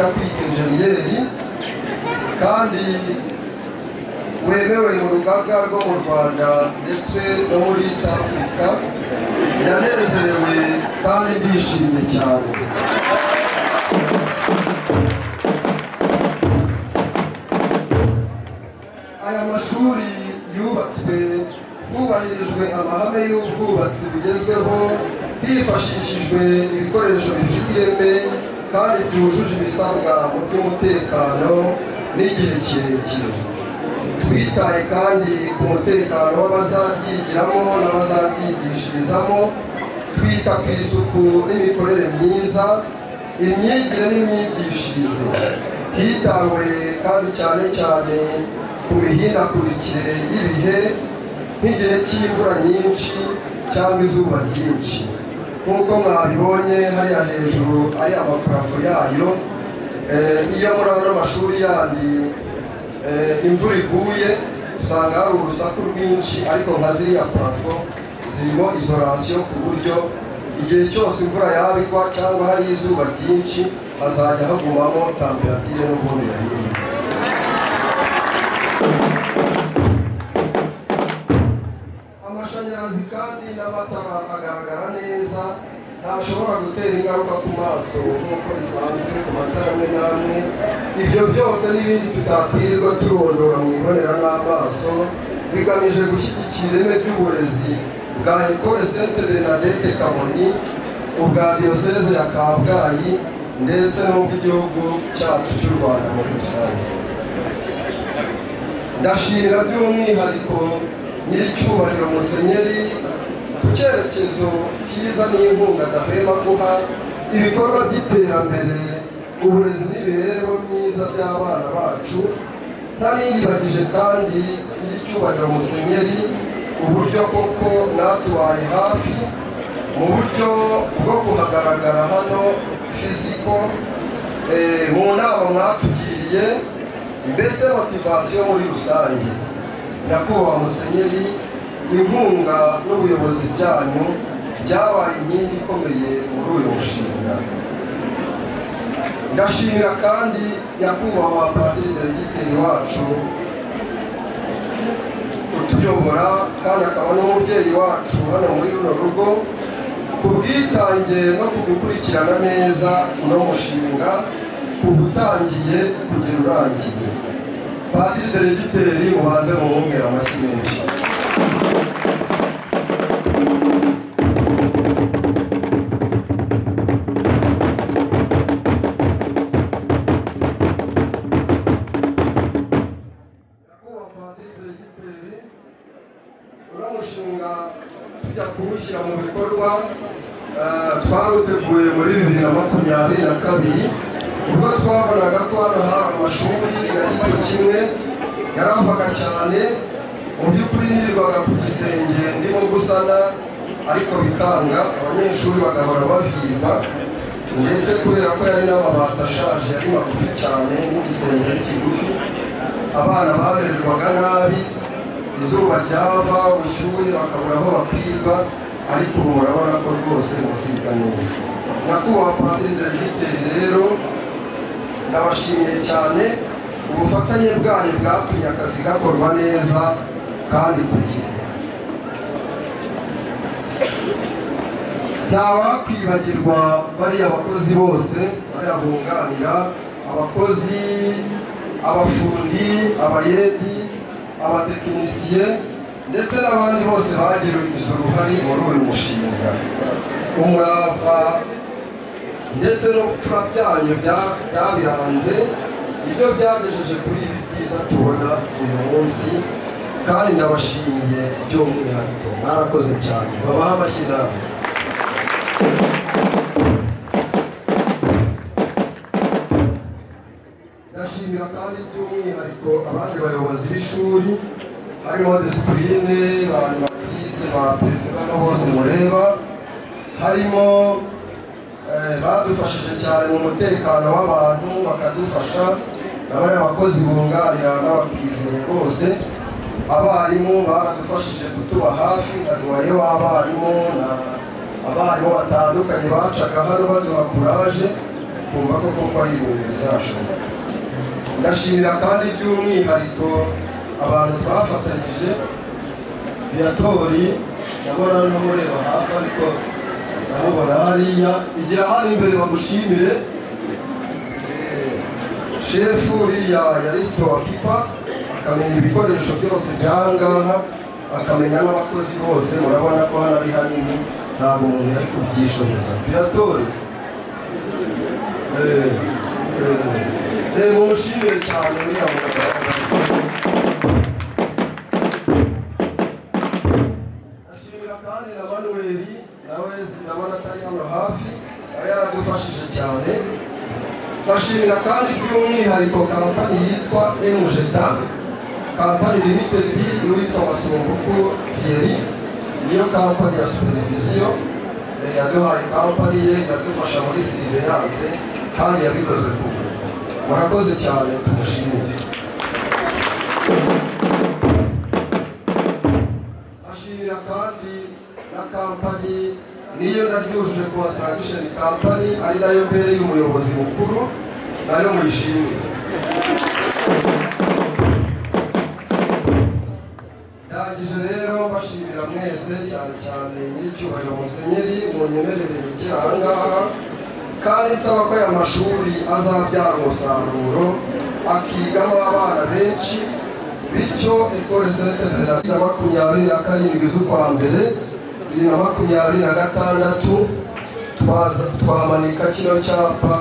dukunda kwita enjeniyeri kandi wemewe mu rugaga rwo mu Rwanda ndetse no muri East Africa, ndanezerewe kandi ndishimye cyane. Aya mashuri yubatswe hubahirijwe amahame y'ubwubatsi bugezweho, hifashishijwe ibikoresho bifite ireme kandi byujuje ibisabwa mu by'umutekano n'igihe kirekire. Twitaye kandi ku mutekano w'abazaryigiramo n'abazaryigishirizamo, twita ku isuku n'imikorere myiza, imyigire n'imyigishirize. Hitawe kandi cyane cyane ku mihindagurikire y'ibihe, nk'igihe cy'imvura nyinshi cyangwa izuba ryinshi. Nk'uko mwabibonye hariya hejuru ari amaparafo yayo, iyo muri ano mashuri yandi imvura iguye usanga hari urusaku rwinshi, ariko nka ziriya parafo zirimo isolation ku buryo igihe cyose imvura yaba igwa cyangwa hari izuba ryinshi hazajya hagumamo temperature n'ubundi yari irimo. Amashanyarazi kandi n'amatara agaragara neza, ntashobora gutera ingaruka ku maso nk'uko bisanzwe ku matara amwe n'amwe. Ibyo byose n'ibindi tutakwirirwa turondora mu ibonera n'amaso bigamije gushyigikira ireme ry'uburezi bwa Ecole Sainte Bernadette Kamonyi, ubwa Diyoseze ya Kabgayi ndetse n'ubw'igihugu cyacu cy'u Rwanda muri rusange. Ndashimira by'umwihariko nyiricyubahiro Musenyeri ku cyerekezo cyiza n'inkunga adahwema guha ibikorwa by'iterambere, uburezi n'imibereho myiza by'abana bacu. Ntariyibagije kandi nyiricyubahiro Musenyeri uburyo koko mwatubaye hafi mu buryo bwo kuhagaragara hano physique, mu nama mwatugiriye, mbese motivation muri rusange. Nyakubahwa Musenyeri, inkunga n'ubuyobozi byanyu byabaye inkingi ikomeye muri uyu mushinga. Ndashimira kandi nyakubahwa padiri diregiteri wacu utuyobora kandi akaba n'umubyeyi wacu hano muri runo rugo, ku bwitange no ku gukurikirana neza uno mushinga kuva utangiye kugera urangiye. Padiri diregiteri, mubanze mumumpere amashyi menshi. Nyakubahwa padiri diregiteri, uno mushinga tujya kuwushyira mu bikorwa, twawuteguye muri 2022, ubwo twabonaga ko hano hari amashuri ya gito kimwe yaravaga cyane. Mu by'ukuri nirirwaga ku gisenge ndimo gusana ariko bikanga, abanyeshuri bagahora bavirwa, ndetse kubera ko yari n'amabati ashaje, yari magufi cyane n'igisenge ari kigufi, abana bamererwaga nabi, izuba ryava, ubushyuhe, bakabura aho bakwirwa. Ariko ubu murabona ko rwose musiga neza. Nyakubahwa padiri diregiteri rero, ndabashimiye cyane, ubufatanye bwanyu bwatumye akazi gakorwa neza kandi ku gihe. Ntawakwibagirwa bariya bakozi bose, bariya bunganira abakozi, abafundi, abayedi, abatekinisiye ndetse n'abandi bose bagize uruhare muri uyu mushinga. Umurava ndetse n'ubupfura byanyu byabiranze, ibyo byagejeje kuri ibi byiza tubona uyu munsi, kandi ndabashimiye by'umwihariko, mwarakoze cyane. Babaha amashyi namwe. Ndashimira kandi by'umwihariko abandi bayobozi b'ishuri, harimo disipurine, ba animatrice, ba perezida bose mureba, harimo badufashije cyane mu mutekano w'abantu, bakadufasha na bariya bakozi bunganira n'abakizeye bose. Abarimu baradufashije kutuba hafi, nka doyen w'abarimu na abarimu batandukanye bacaga hano baduha courage. Ukumva ko koko ari ibintu bizashoboka. Ndashimira kandi by'umwihariko abantu twafatanyije. Viatori, ndabona n'umureba hafi, ariko ndamubona hariya. Igira hano imbere bagushimire. Shefu uriya yari storekeeper, akamenya ibikoresho byose byangaha, akamenya n'abakozi bose. Murabona ko hano ari hanini, ntabwo umuntu yari kubyishoboza. Viatori, mumushimire cyane uriya mugabo. Ndashimira kandi na Manuel, nawe ndabona atari hano hafi, nawe yaradufashije cyane. Ndashimira kandi by'umwihariko kampani yitwa Emujeta Company Limited y'uwitwa Masumbuku Thierry. Niyo kampani ya supervision yaduhaye kampani ye, iradufasha muri surveillance kandi yabikoze ku murakoze cyane, tumushimire. Ndashimira kandi na kampani niyo naryujuje Construction Company, ari nayo mbere y'umuyobozi mukuru, nayo muyishimire. Ndangije rero mbashimira mwese, cyane cyane nyiricyubahiro Musenyeri. Munyemerere yicara aha ngaha, kandi nsaba ko aya mashuri azabyara umusaruro, akigamo abana benshi, bityo Ecole Sainte Bernardine, 27 z'ukwa mbere 2026, twamanika kino cyapa.